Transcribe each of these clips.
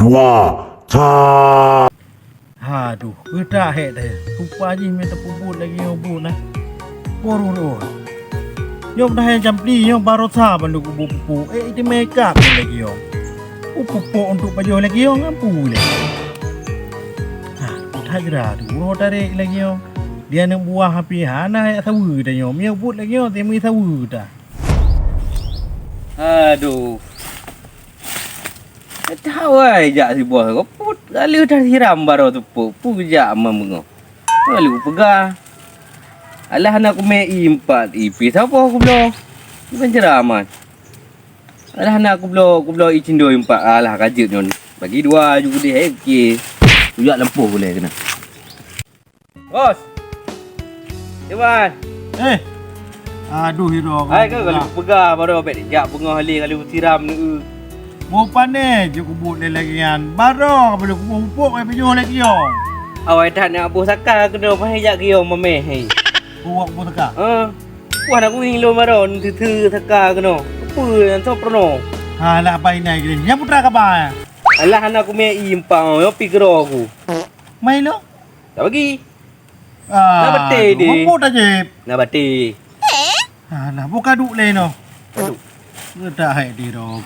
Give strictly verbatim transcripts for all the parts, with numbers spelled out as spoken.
Dua, sa. Aduh, keutak hék deh. Rupa jih mita peubuet lagèe nyoe buet nah. Boh rôh-rôh. Nyoe dah nyang campli nyoe barosa bandum kubu pupuk. Eh, itu makeup lagèe nyoe. Pupuk untuk pajoh lagèe nyoe ngampu lé. Ha, that geura tu. Uroe tarek lagèe nyoe. Dia aneuk buah api hana jak saweue tanyoe. Miyueb buet lagèe nyoe, teumeue saweue ta. Aduh. Tawai jak siboh ruput, lalu dah siram baroe teupok, peue jak meungoh. Lalu peugah, "Alah hana kumé ié empat, ié pih saboh kubloe." Bukan ceramah. "Alah hana kubloe, kubloe ié cindoi empat, alah ka jeuet nyoe. Bagi dua ju keudeh, eh, kujak lampôh ulèe keunan." Bos. Iwan. Eh. Aduh, Hiro. Hai, kau kalau peugah baroe bèk jak beungoh lé kalau siram neu. Boh pané jeuet kubuet lé lagèe nyan. Baroe ka boleh kuboh pupuk, eh, pajoh lé kiyong. Awai that nak boh saka keunoe, paih jak kiyong mamèh, hei. Boh, boh saka? Eh. Wah, nak kuing lôn baroe, teuteue saka keunoe. Peue nyang soe peurunoe? Ha, nak apa inai gini? Nyang putra kaba, eh? Alah, hana kumé ié empat, oh, nyoe pi keudroe ku. Mai lôn? Dak bagi. Ah, nak baté deh. Rumput aja. Nak baté. Ah, nah, buka duk lé noh. Aduh. Ngedah hai di roh.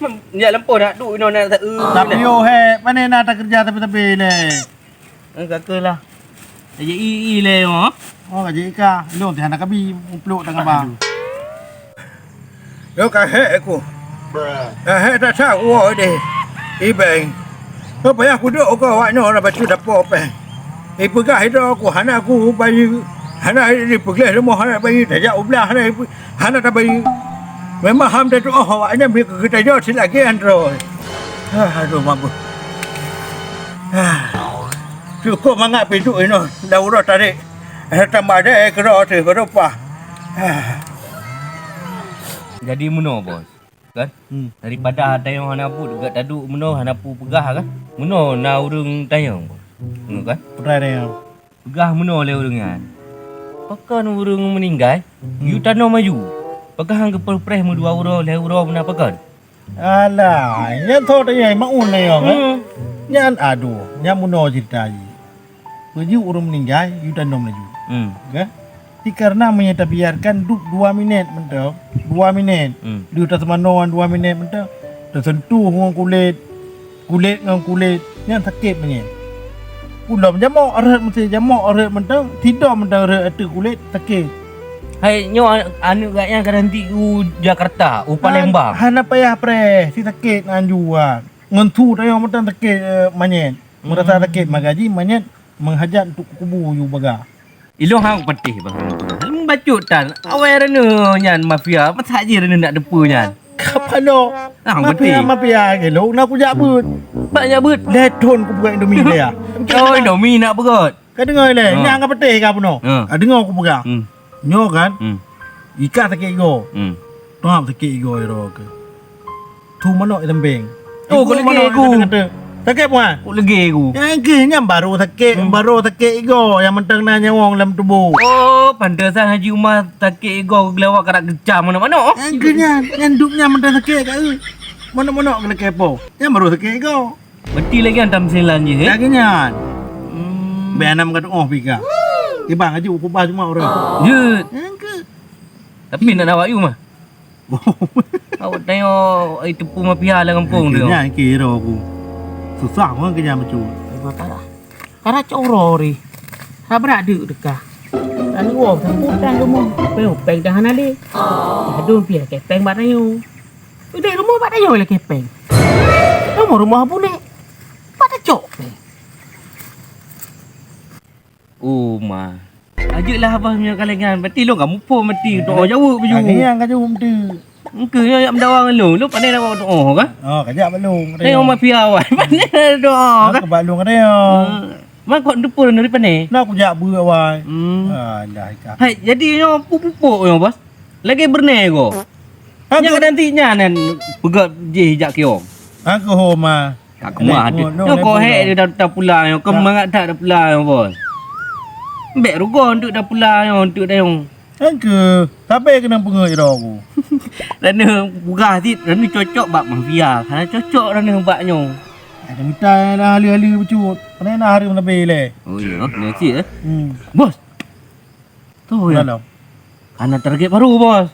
Mam, nyak lampôh nak duk inoe nak sa-, eh, tapi oh, hai, mana nak tak kerja tapi-tapi lé. Eh, kaka lah. Aja i, i lé, oh. Oh, aja ika. Ilong teh anak kabi, mupluk tengah ba. Aduh. Nyoe ka hék ku. Ka hék that-that woe deh. Ibeng. Nyoe payah kuduek ugoe awak nyoe na bacut dapo péng. Ipeugah idroe ku hana ku bayeue. Hana ipeugleh rumoh hana bayeue, tajak u blah hana ipe-, hana tabayeue. Memang ham tatuoh awak nyan bri keu geutanyoe silagèe nyan droe. Ah, aduh mampôh. Ah. Cukôp mangat pih duek inoe, dah uroe tarek. Eh, tambah deh keudroe teuh keudroe pah. Ah. Jadi meunoe, Bos, kan? Hmm. Daripada tanyoe hana buet, gak taduek meunoe hana peue peugah, kan? Meunoe na ureueng tanyong, Bos. Nyoe, kan? Peue tanyong? Peugah meunoe lé ureueng nyan, "Pakon ureueng meuninggai, hmm, yue tanom aju? Pakon han geupeupreh meudua uroe, lhèe uroe meunan pakon?" Alah, nyan tho tanyong maun tanyong, eh? Hmm. Nyan aduh, nyan meunoe ceurita jih. Peue jeuet ureueng meuninggai, yue tanom laju. Hmm. Kan? Tapi karena meunyoe tabiarkan duek dua minèt mantong, dua minèt. Hmm. Lheueh taseumanoe dua minèt mantong, taseuntuh ngon kulét, kulét ngon kulét, nyan sakét manyét. Ulôn jamok rhot meusti jamok rhot mantong, sidom mantong rhot ateueh kulét, sakét. Hai, nyoe an-, aneuk gata nyan ka rantik u Jakarta, u Palembang. Han-, hana payah preh, si sakét nan jua. Ngon su tayong mantong sakét, eh, manyét. Hmm. Meurasa sakét, maka jih manyét meuhajat untuk kubu yue baga. Ilong hang patéh bah. Bacut tan. Awai Reuneueng nyan mafia, masa jih Reuneueng nak teupeue nyan. Kapano? Ah, mafia, beutôi. Mafia ke lo, na kujak beuet. Bak jak beuet. Lhèe thon kupeugöt Indomie dia. Oh, Indomie nak peugöt. Ka deungö lé, ha, nyang ka patéh ka bunoe. Ha. Ka deungö kupeugah. Hmm. Nyoe kan? Hmm. Ika sakét igoe. Hmm. Toh sakét igoe ro ke. Thu manok i lembeng. Oh, kok lege ku. Sakét puan? Kok lege ku. Nyang keuh nyan baru sakét, hmm, baru sakét igoe nyang mantong na nyawöng lam tuboh. Oh, pantesan Haji Umar sakét igoe geulawa karak geucam manok-manok. Nyang keuh nyan, nyan dup nyan mantong sakét ka eu. Manok-manok kena kepo. Nyan baru sakét igoe. Berarti lagèe nyan tamsilan jih, eh? Lagèe nyan. Hmm. Bèk hana meugadôh pih ka. Ibang aju peubah cuma ureueng. Jeuet. Nyang keuh. Tapi nak awak yue mah. Awak tanyoe ai teupeu mafia lam gampông tu. Nyan kira aku. Susah pun kenyang bacut. Memang parah. Karena cok uroe ri. Ha brat deuk teuka. Lalu woe sambutan rumoh. Upeng-upeng dah hana lé. Adun pih lakèe pèng bak tanyoe. Udeh rumoh bak tanyoe lakèe pèng. Rumoh-rumoh bunék. Bak tacok pèng. Oh, ma. Ajeuk lah abah meunyoe ka lagèe nyan. Berarti lôn ka muphom meuti. Doa jaweueb baju. Lagèe nyan ka jaweueb meuti. Engkeu nyoe jak meudawa ngon lôn. Lôn pandai dawa doa kan? Oh, ka jak bak lôn. Tengok mafia awai. Pandai doa kan? Aku bak lôn ka tengok. Hmm. Mak kok teupeu dari pandai? Nak aku jak beuet awai. Hmm. Alah, ikah. Hai, jadi nyoe pupuk-pupuk nyoe, Bos. Lagèe beurnè ko. Aku. Nyan kadang ti nyan nan peugöt jih jak kiong. Aku ho ma. Ka keumah deh. Nyoe kok hék dia dah tapula nyoe, keu mangat that tapula nyoe, Bos. Bèk rugoe untuk tapula nyoe, untuk dayong. Nyang keuh, sabe keunong peungeuet droe ku. Raneuk peugah cit, raneuk cocok bak mafia, hana cocok raneuk bak nyoe. Mita na haleue-haleue bacut. Pane na hareuem leubeh lé. Oh iya, ni cik eh. Hmm. Bos. Tu ya. Dalam. Ana target baru, Bos.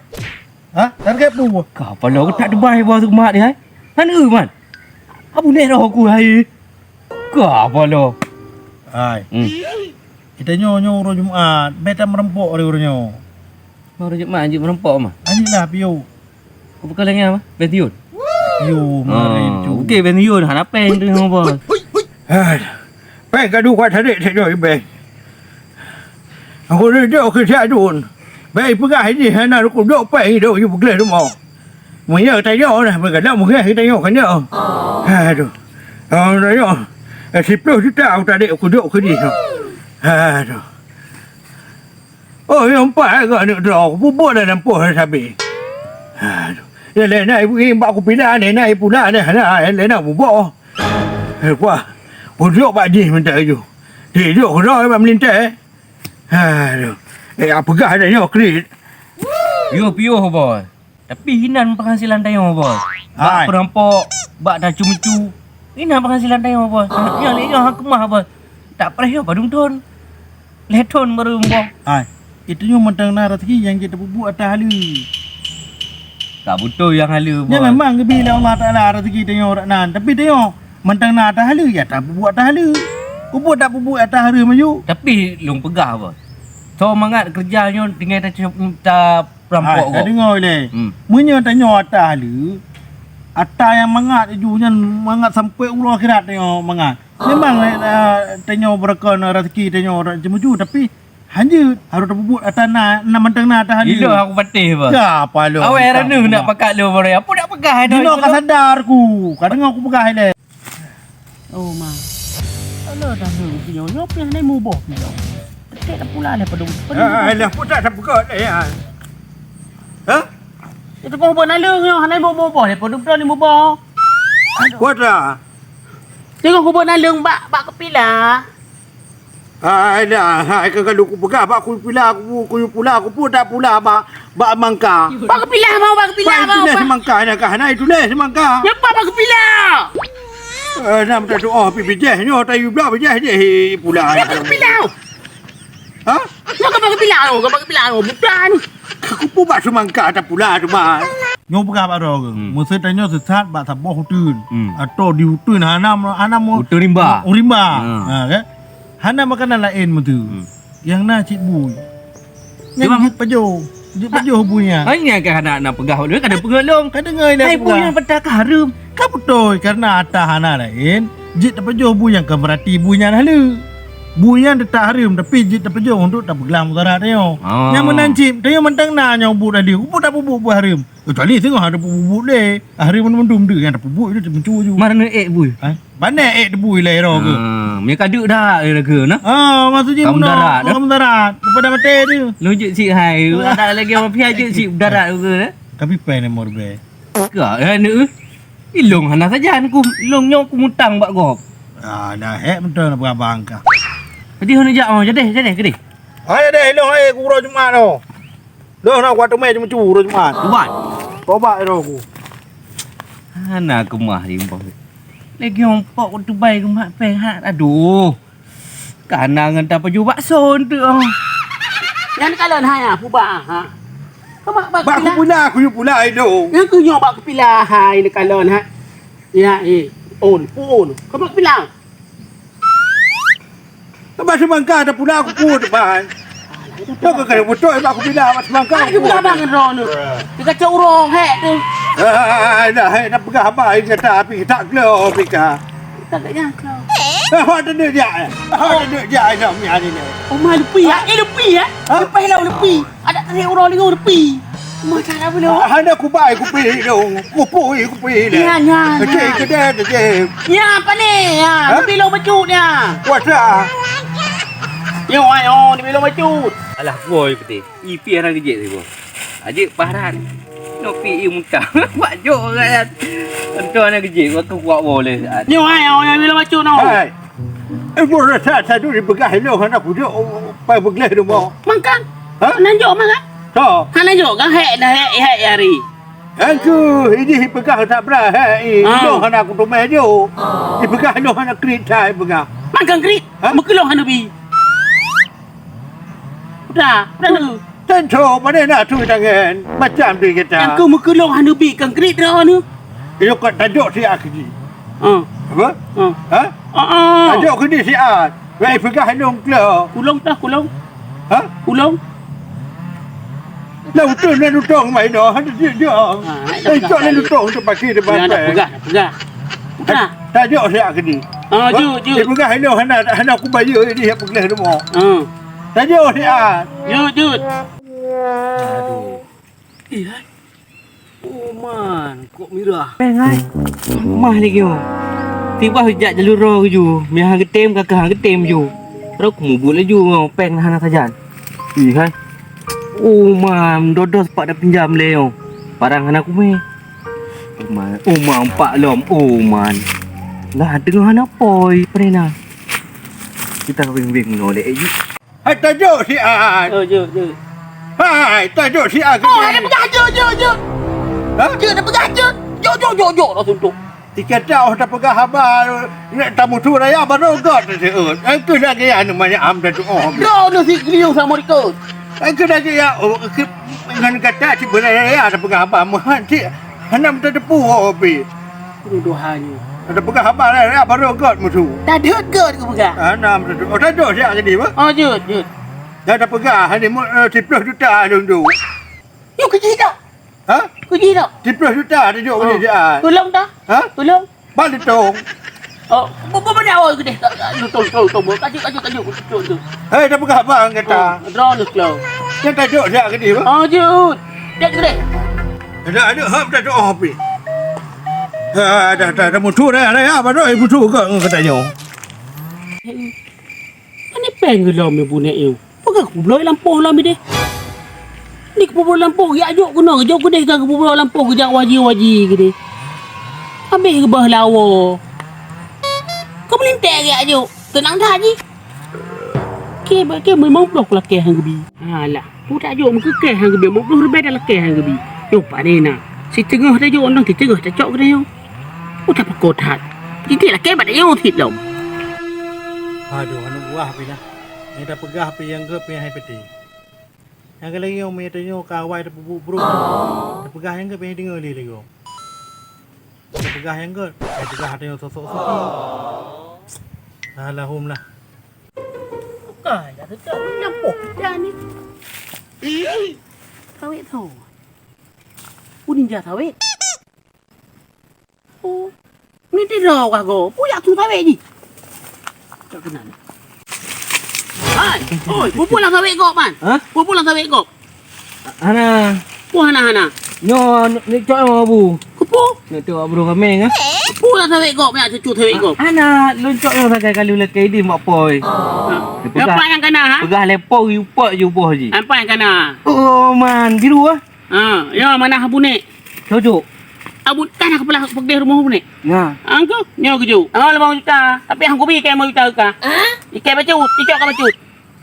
Ha? Target peue, Bos? Ka paloe tak Dubai, Bos, mak dia. Kan eu man. Abu nek roh aku hai. Ka paloe. Hai. Hmm. Kita nyoe nyoe uroe Jumat, beta meureumpok hari uroe nyoe. Uroe Jumat jeuet meureumpok mah. Anjing lah piu. Kau bukan lagi apa? Pensiun. Yo, mari tu. Okey, pensiun. Hana peng tu, Bos. Hai. Peng ka duka tarék that joi peng. Aku duduk ke siadun. Baik peugah ini hana aku dok peng dok ju peugah tu mau. Meunyoe tanyoe nah, meugadang meugah tanyoe kan nyoe. Aduh. Oh, tanyoe. Eh, siploh juta aku tadi aku dok ke di. Aduh. Oh, nyang empat eh, kak aneuk droe. Aku pupuk dah lampoh dah sabe. Aduh. Ya, lain nak ibu ni bak aku pindah ni, nak ibu nak ni, nak, lain nak bubuk. Eh, kuah. Puduk bak jih minta aju. Duduk kena bak melintas eh. Aduh. Eh, apa gah dah nyoe krit? Yo, piôh, Bos. Tapi hinan penghasilan tanyoe, Bos. Bak hai. Peurampok, bak tacu-mecu. Hinan penghasilan tanyoe, Bos. Nyang lé nyoe hang keumah, Bos. Tak preh yo padum thon. Lhèe thon baru meuboh. Hai. Itu nyoe mantong na rezeki nyang jeuet tapeubuet ata haleue. Ka beutôi nyang haleue, Bos. Nyan memang geubi lé Allah Taala rezeki tanyoe rak nan. Tapi tanyoe mantong na ata haleue, ya tapeubuet ata haleue. Peubuet tak peubuet ata hareuem aju. Tapi lôn peugah, Bos. Soe mangat keureuja nyoe tinggai ta-, ta-, Perampok hai, ka deungoe lé. Hmm. Meunyoe tanyoe ata haleue, ata nyang mangat ju nyan mangat sampoe uroe akhirat tanyoe mangat. Memang, eh, tanyoe beureukan rezeki tanyoe rak ceumuju, tapi hanjeuet harôh tapeubuet ata na, na mantong na ata haleue. Ilok aku patéh, Bos. Ya, apa lôn? Awai ranuh nak pakat lôn, Bos. Apa nak peugah dah? Jinoe ka sadar ku. Ka deungoe ku peugah ilée. Oh, ma. Alah, dah nyoe, nyoe, nyoe pih hana muboh pih nyoe. Tetek dah pula leh padum. Padum. Ah, alah, putak dah peugah leh, ya. Ha? Itu kau buat naleueng nyoe, hana muboh-muboh leh padum tu ni muboh. Kuat dah. Tengok kau buat naleueng bak, bak kepila. Hai dah, hai ka kalu kupeugah bak kuyue pula, ku, kuyue pula, ku pun tak pula bak, bak mangka. Bak kepila mau, bak kepila mau. Bak itu semangka dah kah, nah itu leh semangka. Napa bak kepila? Eh, nam tak doa pi bijeh nyoh, tayu bla bijeh je pula. Bak kepila. Ha? Nyoh ka bak kepila, nyoh ka bak kepila, nyoh bukan. Aku pun bak semangka tak pula tu bah. Nyoe peugah bak droe, hmm. Meusé tanyoe sesat bak saboh uteuen. Hmm. Atau di uteuen hana, hana mu-, uteuen rimba. Urimba. Ha. Ha, kan? Hana makanan laén meutu. Hmm. Nyang na cit bui. Nyang jeuet pajoh. Jeuet pajoh bui nyan. Hai nyan ka hana, na peugah lé, ka deungoe lom. Ka deungoe lé. Hai bui nyan peugah. Nyang peta ka hareuem. Ka beutôi, karena ata hana laén, jeuet tapajoh bui nyan ka meurati bui nyan haleue. Bui nyan teutap hareuem, tapi jeuet tapajoh untuk tapeuglah mudarat tanyoe. Ah. Nyang meunan cit, tanyoe mantong na nyang buet haleue, buet tapeubuet bui hareuem. Kecuali singoh ada peubuet lé. Hareuem mandum-mandum deuh nyang tapeubuet itu teumuncu ju. Mana ék bui? Ha? Bana ék teubui lé roh ke? Ah, mie kadeuek dah lé ke nah. Ah, maksudnya kamu darat dah. Kamu darat. Daripada mati tu. Lojik cik hai. Ada lagi orang pihak je cik darat ke nah. Tapi pen nomor be. Ka, eh, ni, eh. Ilong hana sajan ku. Ilong nyoe ku mutang bak gob. Ah, dah hek beutôi na peugah bang ka. Jadi hana jak, oh, jadi, jadi, jadi. Hai deh, ilong hai ku uroe Jumat tu. Dah nak kuat temai cuma cu uroe Jumat. Ubat. Tobat roh ku. Hana keumah di umpah. Lagi umpok ku tubai keumah peng hat. Aduh. Kana ngon tapajoh bakso tu, oh. Nyan kalon hai, ha, pubak, ha. Kau bak, bak kepila. Bak kepila, aku yuk pula itu. Nyan ku nyoe bak kepila, hai, ni kalon, ha. Ya, eh, on, on. Kau bak kepila. Kau bak semangka ada pula aku pun, bang. Kau kau kena betul bak kepila, bak semangka. Aku pula bang roh tu. Kita cak urang hek tu. Ah, dah hek dah peugah abang kata api tak keluar api ka. Tak ada nyangka. Eh, awak duduk dia. Awak duduk dia, ayo, mi hari ni. Oma lepi ya, eh lepi ya. Ha? Lepas lah lepi. Ada tarik orang lima lepi. Oma cara belum. Ah, hana kubai kupi dong. Kupui kupi deh. Ya, ya, ya. Kecil kedai deh. Ya, apa ni? Ya, ha? Lepi lo bacut ya. Kuasa. Yo, ayo, lepi lo bacut. Alah, boy peti. Ipi hana geujek siboh. Ajek paran. Nopi i muntah. Wak jok rakyat. Entah hana geujek, wak kuat boleh. Nyoe hai, awak nyang bilang macam nyoe. Hai. Eh, boh rasa satu dipeugah ilong hana kujok, oh, pai beugléh tu boh. Mangkang. Ha? Hana jok mangkang. So. Hana jok kan hek dah hek hek hari. Engku, ini peugah tak berat, hai. Ah. Ilong hana kuteumé jok. Ipeugah ilong hana kriet that ipeugah. Makan kriet? Ha? Meukeulong hana bi. Udah, udah tu. Tentu, mana nak tu tangan. Macam tu kita. Yang ke meukeulong hana bi, kan kriet dah ni. Ilong kau tajok siat keudeh. Ah. Apa? Ah. Ha? Ah, ah. Tajok keudeh siat. Wei peugah ilong klo. Kulong dah, kulong. Ha? Kulong. Lah betul nak lutong mai dah. Ada dia dia. Ah, nak Eh, cok nak lutong tu pasti dia nak batai. Peugah, nak peugah. Udah. Tajok siat keudeh. Ah, jut, jut. Dia peugah ilong hana, hana aku bayar ni, dia peugah rumah. Ah. Tajok siat. Jut, jut. Aduh. Eh, hai. Oh man, kok mirah. Peng ai. Mah lagi oh. Tiba jak jalur roh ju. Mia hang getem kakah hang getem ju. Rok mubul laju oh, peng hana sajan. Ih hai. Oh man, dodos pak dah pinjam le oh. Parang hana kumé. Oh man, oh man, pak lom. Oh man. Lah tengah hana poi, pernah. Kita bing-bing no le. Hai tajok siat. Oh, jok, jok. Hai tajok siat. Oh, ada peugah jok, jok, jok. Ha? Jok, ada peugah jok. Jok, jok, jok, jok, dah suntuk. Tiket dah, oh, dah peugah haba. Nak tamu tu raya baru got tu siut. Engke lagi anu banyak am dah tu oh. Dah, dah si geliu sama ikut. Engke lagi ya, oh, ke dengan kata si benar raya dah peugah haba. Muhan si hana minta tepu oh pi. Penuduhan. Ada peugah haba lah, ya, baru got musu. Tadot got ku peugah. Ah, nam tu. Oh, tadot siat jadi apa? Oh, jut, jut. Dah ada peugah, ada mu- eh, tiga puluh juta dong tu. Yo, kerja tak? Ha? Kerja tak? Tiga puluh juta ada jok Oh. Kerja. Tolong tak? Ha? Tolong. Balik dong. Oh, bu- bu- mana awal gede? Tak, tak, lu tong, tong, tong, bu- kajuk, kajuk, kajuk, kajuk, kajuk. Hei, dah peugah abang kata. Oh, drone lu slow. Yang tajuk siap gede apa? Oh, jut. Dia gede. Ada, ada, hap dah doa api. Ha, dah, dah, dah mutu dah, dah ya, baru ibu tu ke kata nyo. Mana peng gelom ibu nek yo? Peugah kubloe lampôh lom ideh. Ni kupubloe lampôh geujak jok keunoe, jok keudeh ka kupubloe lampôh geujak waji-waji keudeh. Habéh geubah lawoe. Keu meulintèe geujak jok, teunang that jih. Ke, ke memang ploh kulakèe han geubi. Alah, peue tajok meukeukèe han geubi, lima ploh ribèe talakèe han geubi. Nyoe pane na. Siteungoh tajok, nang siteungoh tacok keudeh nyoe. Peue tapako that. Jitiek lakèe bak tanyoe cit lom. Aduh, aneuk buah pih na. Nyang tapeugah pih nyang geuh pih hai peuti. Nyang keu lagèe nyoe meunyoe tanyoe ka awai tapeubuet brok. Tapeugah nyang geuh pih hai deungoe lé lagèe nyoe. Tapeugah nyang geuh, hai peugah tanyoe sosok suci. Alahumlah. Bukan, dah tetap ni nampak dah ni. Kawet tho. Unin jah sawét. Oh. Ni ti droe kah go. Pue jak tu sawét jih. Tak kenal. Hai, oi, pue lam sawét gop man? Hah? Pue lam sawét gop? Hana. Pue hana hana. Nyoe ni cok nyoe bu. Kepu? Ni tu abru kami ngah. Pue lam sawét gop nak cucu sawét gop. Hana, lôn cok nyoe sagai kalu lakèe di mak poi. Ha. Peugah. Apa yang kena ha? Peugah lepoi upok ju boh ji. Apa yang kena? Oh man, biru ah. Ha, ya mana Abu Nek? Cocok. Abu tanah kepala pegdeh rumah Abu Nek. Nah. Angku, nyoe keju. Oh, lima juta. Tapi aku beri kamu juta ka. Ikai bacut, icok ka bacut.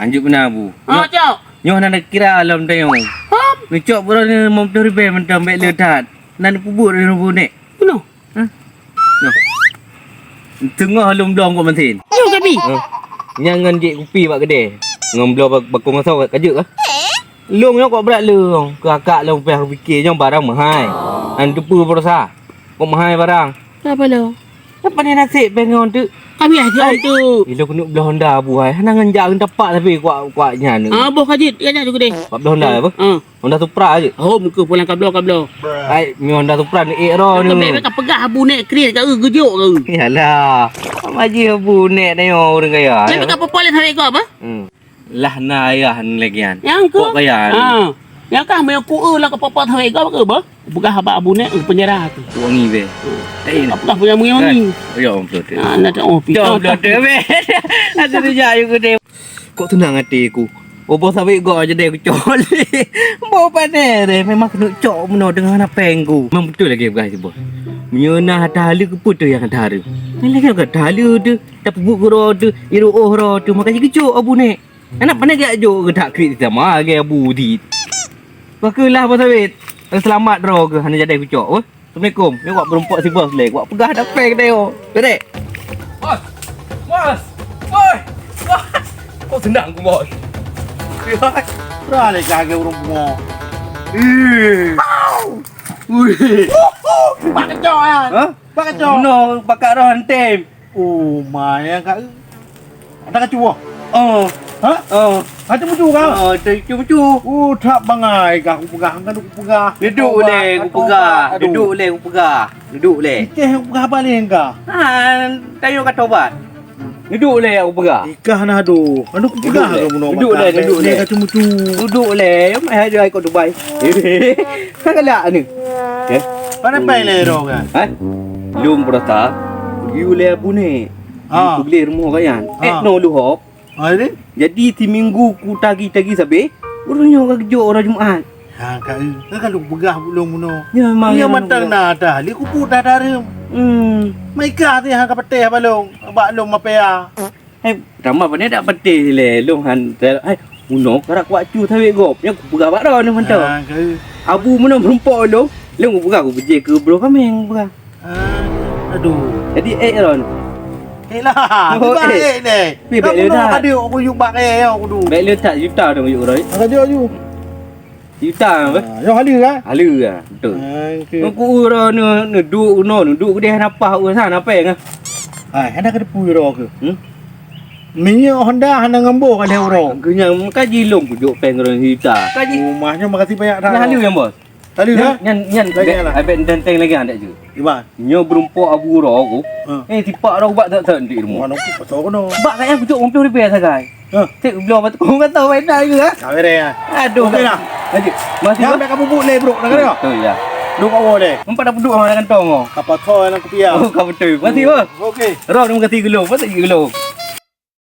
Anjuk beuna Abu. Oh, cok. Nyoe nan kira lom tayong. Hom. Ngecok bulan ni lima puluh ribu mentang bek le that. Nan pubuk dari Abu Nek. Benar. Hah? Nyoh. Teungoh lôn bloe kok mesin. Nyoh kami. Huh? Nyang ngon jek kupi bak keudè. Ngon bloe bak-, bakong asoe ka jeuet kah? Lôn nyoe kok brat lôn. Keu akak lôn payah pikir nyoe barang meuhai. An teupeu beurasa. Kok meuhai barang. Apa lo? Apa ni nasib pengen tu? Kami aja tu. Ilo keuneuk bloe Honda Abu hai. Hana ngon jak ngon tapak tapi kuat, kuat nyan tu. Ah, boh kajit, ya nyan tu gede. Bak bloe Honda apa? Ah. Honda Supra je. Oh, muka pulang kablo, kablo. Ai, mi Honda Supra ni ek ro ni. Ka peugah Abu Nek kriet ka eu geujok ka eu. Yalah. Apa ji Abu Nek ni ureueng kaya. Tapi ka peupalih sawét gop apa? Hmm. Lah na ayah ni lagi kan. Yang ke? Kok kaya ni. Ha. Yang kah meu ku eu lah ka peupalih sawét gop ke apa? Peugah bak Abu Nek penjara tu. Wangi be. Eh, peugah punya wangi. Ya, om tu. Ah, nak oh, pi. Jom tu be. Ada tu jak ayu gede. Kok teunang até ku. Boh sawét gop aja deh ku cok lé. Boh pané deh, memang keuneuk cok meunoe deungon hana peng ku. Memang beutôi lagèe peugah si boh. Meunyoe na ata haleue keupeue teuh nyang ata haleue. Nyan lagèe ka ata haleue teuh, tapeubuet keu droe teuh, iroh droe teuh, maka jigeucok Abu Nek. Aneuk pané geujak jok geutak kriet sama lagèe Abu dit. Pakeulah boh sawét. Seulamat droe keuh hana jadi kucok. Weh. Assalamualaikum. Ni awak beureumpok si bos lé. Awak peugah dapée keu dia. Dedek. Bos. Bos. Bos. Bos. Kok seunang ku, bos? Beralih kagak ureuëng pungo. Ih. Wih. Bak kacok kan? Hah? Bak kacok. No, bakat roh antem. Oh, ma nyang ka. Ada kacu boh? Oh. Ha? Oh. Ada mucu kah? Oh, ada mucu. Oh, tak bangai kah aku peugah, kan aku peugah. Duduk lé, aku peugah. Duduk lé, aku peugah. Duduk lé. Ikah aku peugah balik kah? Ha, tayo ka tobat. Duduk lé, aku peugah. Ikah nah aduh. Kan aku peugah. Duduk lé, duduk lé. Kacu mucu. Duduk lé, mai aja ikut Dubai. Kan galak ni. Ya. Mana pai lé ro kan? Ha? Lom berasa, you lé abu ni. Ha. Kugleh rumoh kayan. Eh, no luhop. Ha, jadi? Jadi, timinggu ku tagi-tagi sabe, ureuëng nyoe ka geujok uroe Jumat. Ha, ka, ka, ka lôn peugah buet lôn bunoe. Ya, memang. Iya, ya, mantang na dah, li kupu dah darem. Hmm. Maika teh ha ka pateh balong, bak lôn mapea. Eh, tamah pane dak pateh lé, lôn han, eh, bunoe karak kuat cu tawet gob. Nyoe kupeugah bak droe nyoe mantong. Ha, ka. Abu meunoe meurumpok lôn, lôn kupeugah kupeujeh keu broh kameng, kupeugah. Ah, aduh. Jadi, eh, Ron. Eh lah, oh, eh. Baik deh. Pi, baik le dah. Ada aku yuk bak eh, aku tu. Baik le tak juta dong yuk, Ron. Ada aju. Juta apa? Ah, yo hala kan? Hala lah, betul. Ah, okey. Aku Ron ni, ni duk no, ni duk deh napah aku sana apa ngah. Hai, ada ke depu ro ke? Hmm? Minyak Honda hana ngambo ka leh ro. Kenyang kaji lom kujok peng Ron juta. Kaji. Rumahnya makasih banyak dah. Hala yang bos. Tadi nyan, kan? Nyan, nyan, lagi bek, lah. Abek tenteng lagi adak ju. Iban. Nyoe beureumpok abu uroe aku. Ha. Eh, tipak dah ubat tak tak di rumah. Mana aku pasal kena. Bak kaya aku cok umpih ribet sagai. Ha. Cek bloe batu kong kata baik dah juga. Kawin ya. Aduh. Okey lah. Lanjut. Masih. Jangan bak kamu buat le bro, nak kena. Betul ya. Lu kau boleh. Empat dah puduk sama dengan tong. Kapal kau yang aku pia. Oh, kau betul. Masih, bos. Okey. Roh ni mengkati gelung, masa gelung.